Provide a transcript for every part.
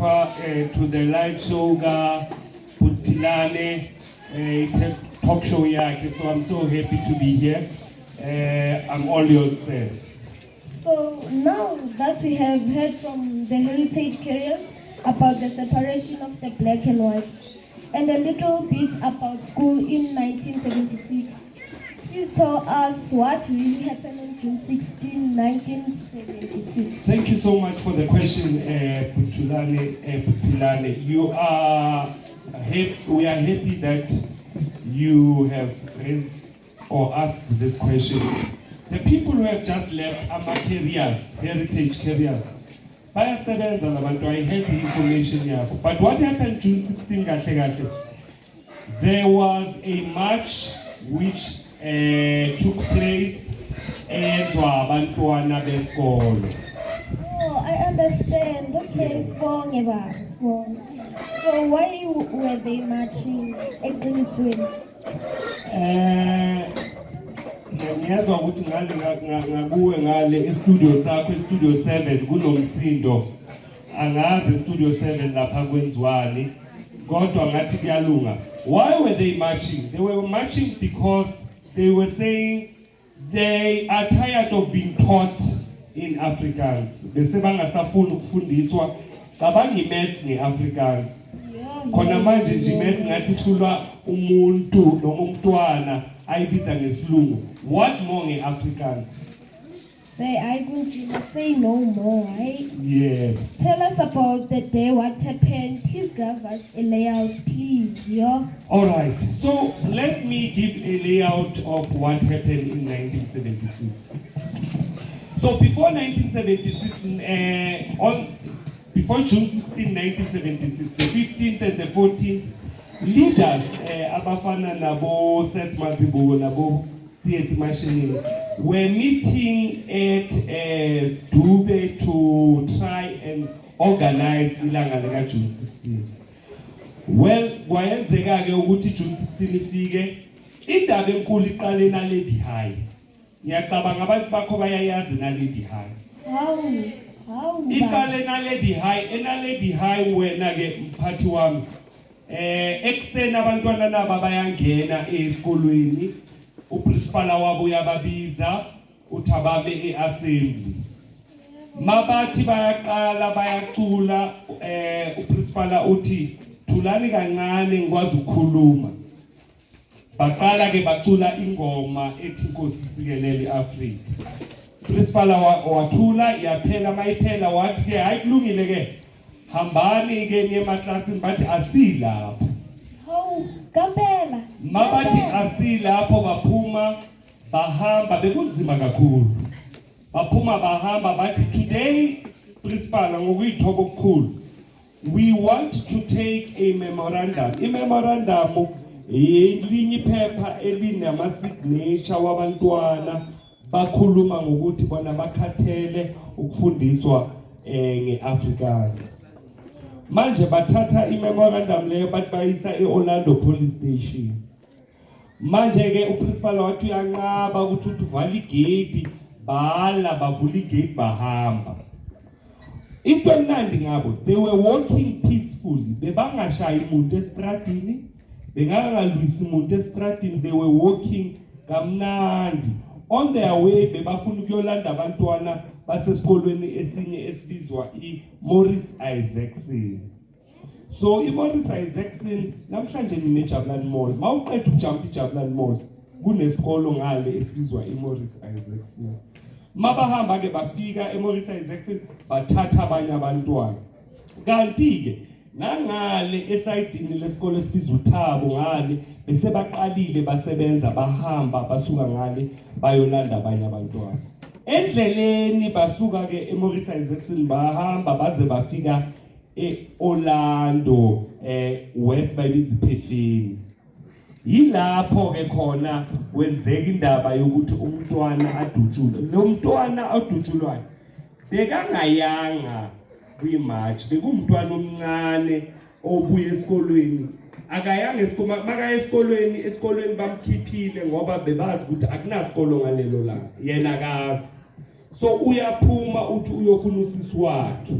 To the live show ka Butphilane, talk show yakhe. So I'm so happy to be here. I'm all yours, sir. So now that we have heard from the heritage carriers about the separation of the black and white and a little bit about school in 1976, please tell us what really happened on June 16, 1976. Thank you so much for the question, Putulane. Putulane. You are happy, we are happy that you have raised or asked this question. The people who have just left are carriers, heritage carriers. Bayasebenza labantu, I have the information yabo. But what happened June 16 kahle kahle? There was a march which took place eyenzwa abantwana besikolo. Oh, I understand. Okay, sibonge baba, sibonge. So why were they marching eqinisweni? Ngiyezwa ukuthi ngale ngakuwe ngale e-studio sakho, e-studio 7, kunomsindo. Angazi e-studio 7 lapha kwenziwani, kodwa ngathi kuyalunga. Why were they marching? They were marching because they were saying they are tired of being taught in Afrikaans. Bese bangasafuni ukufundiswa. Cabanga i-maths nge-Afrikaans. Khona manje nje i-maths ngathi ihlulwa umuntu noma umntwana ayibiza ngesilungu, what more nge-Afrikaans? Say, I kunzima, say no more, right? Yeah. Tell us about the day, what happened. Please give us a layout, please. Yeah. All right, so let me give a layout of what happened in 1976. So before 1976, on before June 16, 1976, the 15th and the 14th, leaders abafana nabo Seth Mazibuko nabo Tsietsi Mashinini were meeting at Dube to try and organize ilanga lika June 16. Well, kwayenzeka ke ukuthi June 16 ifike, indaba enkulu iqale Naledi High. Ngiyacabanga abantu bakho bayayazi Naledi High. Hawu, hawu, baba. Iqale Naledi High, eNaledi High wena ke mphathi wami. Ekseni abantwana naba bayangena esikolweni. Uprincipal wabo uyababiza, uthi abame eassembly. Mabathi bayaqala bayacula, uprincipal uthi, "Thulani kancane, ngikwazi ukukhuluma." Baqala ke bacula ingoma ethi "Nkosi Sikelele iAfrika". Principal wathula, yaphela. Mayiphela wathi ke, "Hayi, kulungile ke, hambani ke niye emaklasini." Bathi, "Asilapho." Hawu, kampela. Mabathi Kampela. asilapho, baphuma bahamba. Bekunzima kakhulu. Baphuma bahamba, bathi, "Today, principal, ngokuyithoba okukhulu, we want to take a memorandum." I-memorandum elinye iphepha elinama-signature wabantwana, bakhuluma ngokuthi bona bakhathele ukufundiswa nge-Afrikaans. Manje bathatha i-memorandum leyo, bathi bayisa e-Orlando Police Station. Manje ke uprincipal wathi uyanqaba ukuthi uthi uvala igate, bala bavula igate, bahamba. Into emnandi ngabo, they were walking peacefully, bebangashayi umuntu estradini, bengangalwisi umuntu estradini. They were walking kamnandi. On their way bebafuna ukuyolanda abantwana basesikolweni esinye esibizwa i-Morris Isaacson. So i-Morris Isaacson namhlanje nine-Jabulani Mall, mawuqeda ukujumpa iJabulani Mall kunesikolo ngale esibizwa i-Morris Isaacson. Mabahamba ke bafika eMorris Isaacson, bathatha abanye abantwana. Kanti ke nangale esayidini lesikolo esibizwa uThabo ngale bese baqalile basebenza, bahamba basuka ngale bayolanda abanye abantwana. Endleleni basuka ke eMorris Isaacson, bahamba baze bafika eOrlando West, bayibiza iPhefeni. Yilapho ke khona kwenzeka indaba yokuthi umntwana adutshulwe. Lo mntwana adutshulwayo bekangayanga kwimarch, bekumntwana omncane obuya esikolweni. Akayanga esikolweni, makaya esikolweni, esikolweni bamkhiphile ngoba bebazi ukuthi akunasikolo ngalelo langa. Yena akazi, so uyaphuma uthi uyofuna usisi wakhe.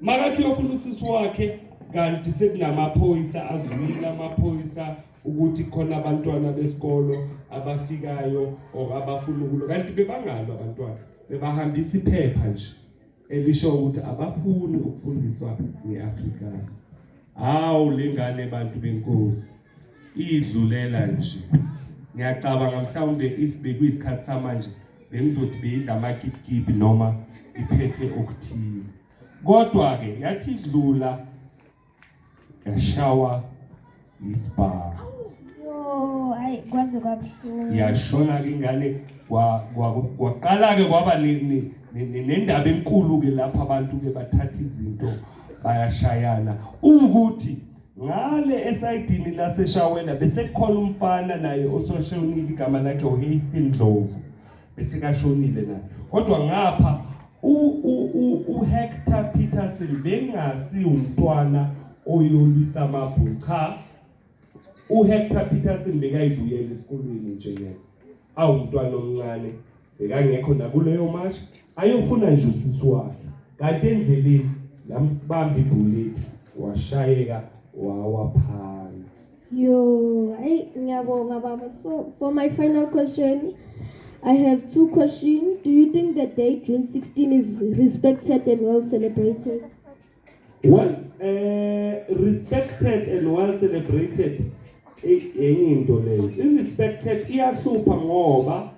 Makathi uyofuna usisi wakhe, kanti sekunamaphoyisa azwile amaphoyisa ukuthi khona abantwana besikolo abafikayo or abafuna ukulo, kanti bebangalwa abantwana, bebahambisa iphepha nje elisho ukuthi abafuni ukufundiswa nge-Afrikaans. Hawu, lengane, bantu benkosi, idlulela nje. Ngiyacabanga mhlawumbe if bekuyisikhathi samanje bengizothi beyidla amakipikipi noma iphethe okuthile, kodwa-ke yathi idlula yashawa isibhamu. Yo, hayi, kwaze kwabuhlungu. Yashona-ke ingane. Kwaqala-ke kwaba nendaba enkulu-ke lapho abantu-ke bathatha izinto bayashayana, ukuthi ngale esayidini laseshawela bese kukhona umfana naye ososhonile, igama lakhe uHasting Ndlovu, bese kashonile naye. Kodwa ngapha uHector Peterson bengasi umntwana oyolwisa amabhunu, cha. uHector Peterson bekayibuyela esikolweni nje yena, awumntwana omncane, bekangekho nakuleyo march, ayofuna nje usisi wakhe, kanti endleleni lambamba ibullet, washayeka wawa phansi. Yo, hayi, ngiyabonga baba. So for my final question, I have two questions. Do you think the day June 16 is respected and well celebrated? Well, respected and well celebrated, enye into leyo. I-respected iyahlupha ngoba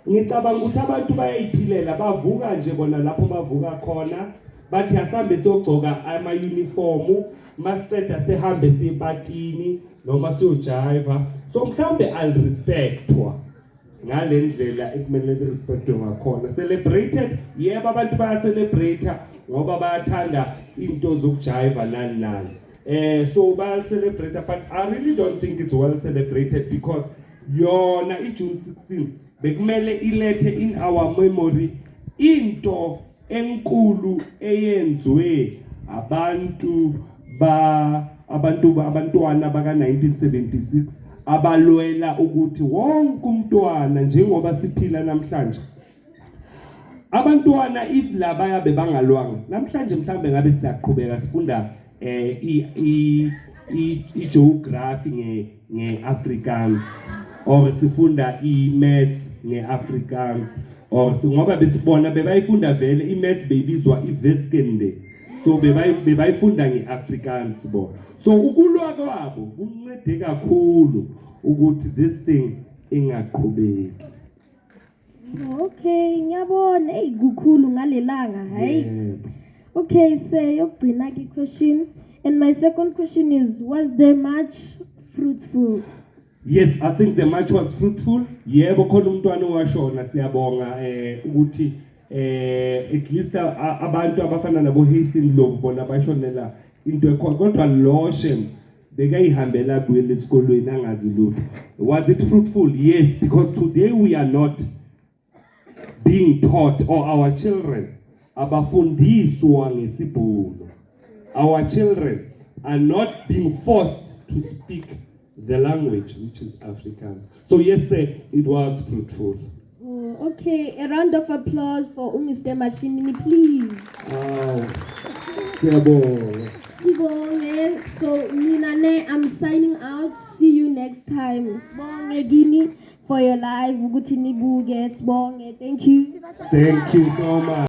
ngicabanga ukuthi abantu bayayiphilela, bavuka nje bona lapho bavuka khona bathi asambe siyogcoka ama-uniform, masiceda sihambe siyepatini noma siyojiva. So mhlawumbe alirespectwa ngale ndlela ekumele lirespectwe ngakhona. Celebrated, yebo, abantu bayacelebrate ngoba bayathanda into zokujiva nani nani, so bayacelebrate, but I really don't think it's well celebrated because yona iJune 16 bekumele ilethe in our memory into enkulu eyenziwe abantu ba abantu abantwana baka 1976 abalwela ukuthi wonke umntwana, njengoba siphila namhlanje abantwana, if labaya bebangalwanga namhlanje mhlambe ngabe siyaqhubeka sifunda i i i geography nge Afrikaans or sifunda i maths ngeAfrikaans or ngoba besibona bebayifunda vele i maths, beyibizwa iWiskunde, so bebayifunda ngeAfrikaans bo. So ukulwa kwabo kuncede kakhulu ukuthi this thing ingaqhubeki. Okay, ngiyabona. Hey, kukhulu ngalelanga, hayi. Okay, say yokugcina ke question. And my second question is, was the march fruitful? Yes, I think the march was fruitful. Yebo, khona umntwana owashona, siyabonga ukuthi at least abantu abafana nabo Hastings Ndlovu bona bashonela into ekhona, kodwa lo shem bekayihambela buyela esikolweni angazi lutho. Was it fruitful? Yes, because today we are not being taught, or our children abafundiswa ngesibhunu. Our children are not being forced to speak the language, which is Afrikaans. So yes sir, it was fruitful. Oh, okay, a round of applause for Mr. Mashinini, please. Aw, siyabonga. Sibonge. So mina ne, I'm signing out. See you next time. Sibonge kini for your live ukuthi nibuke. Sibonge. Thank you. Thank you so much.